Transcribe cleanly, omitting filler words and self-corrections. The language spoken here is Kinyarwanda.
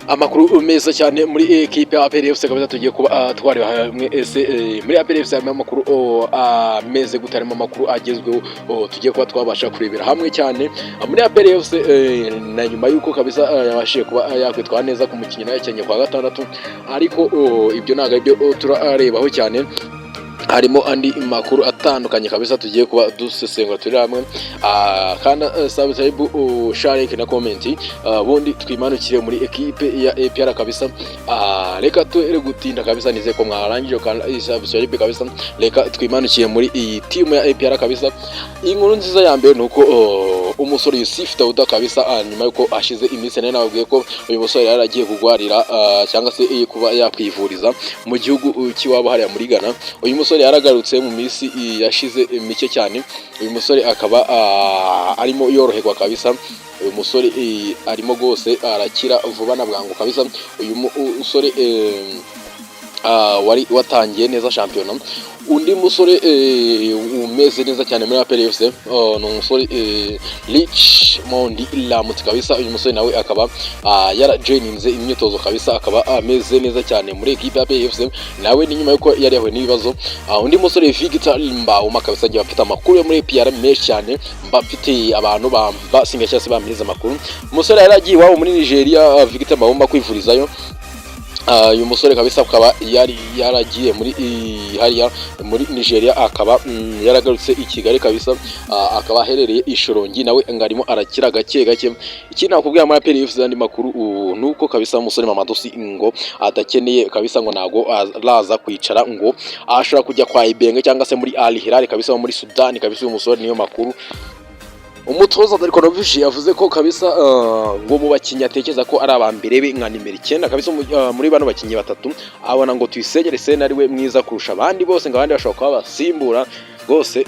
Amakuru meza cyane muri ekipe ya APR FC kabisa tugiye kuba twareba hamwe. Ese muri APR FC harimo amakuru ameze gute? Harimo amakuru agezweho tugiye kuba twabasha kurebera hamwe cyane. Muri APR FC na nyuma y'uko kabisa yabashije kuba yakwitwara neza ku mukino nawe yakinnye kwa gatandatu, ariko ibyo ntabwo aribyo turarebaho cyane. Harimo andi makuru atandukanye kabisa tugiye kuba dusesengura turi hamwe. Kandi subscribe, share, like na comment, ubundi twimanukire muri ekipe ya APR kabisa. Reka tuere gutinda kabisa, nizeye ko mwarangije kandi subscribe kabisa. Reka twimanukiye muri iyi timu ya APR kabisa. Inkuru nziza ya mbere nuko umusore Yusuf Dauda kabisa, nyuma yuko ashize iminsi, nari nababwiye ko uyu musore yari agiye kugwarira cyangwa se kuba yakwivuriza mu gihugu cy'iwabo hariya muri Ghana, uyu musore yaragarutse mu minsi yashize mike cyane. Uyu musore akaba arimo yoroherwa kabisa. Uyu musore arimo rwose arakira vuba na bwangu kabisa. Uyu musore wari watangiye neza shampiyona. Undi musore umeze neza cyane muri APR FC ni umusore Richmond Lamut kabisa. Uyu musore nawe akaba yarajoininze imyitozo kabisa, akaba ameze neza cyane muri ekipe ya APR FC, nawe ni nyuma yuko yari yahuye n'ibibazo. Undi musore Victor Mbauma kabisa, agiye afite amakuru yo muri APR menshi cyane, mba mfite abantu basinga cyangwa se bamiriza amakuru. Umusore yari agiye iwabo muri Nigeria, Victor Mbauma, kwivurizayo. Uyu musore kabisa akaba yari yaragiye muri hariya muri Nigeria, akaba yaragarutse i Kigali kabisa, akaba aherereye i Shyorongi, nawe ngo arimo arakira gake gake. Ikindi nakubwira muri APR FC, andi makuru, nuko kabisa umusore Mamadou Sy ngo adakeneye kabisa, ngo ntago araza kwicara, ngo ashobora kujya kwa Ibenge cyangwa se muri Al Hilal kabisa wo muri Sudani kabisa. Uyu musore niyo makuru. Umutoza Darko Novic yavuze ko kabisa ngo mu bakinnyi atekereza ko ari aba mbere be nka nimero 9 kabisa, muri bano bakinnyi batatu, abona ngo Tuyisenge Arsene ari we mwiza kurusha abandi bose, ngo abandi bashobora kuba basimbura rwose.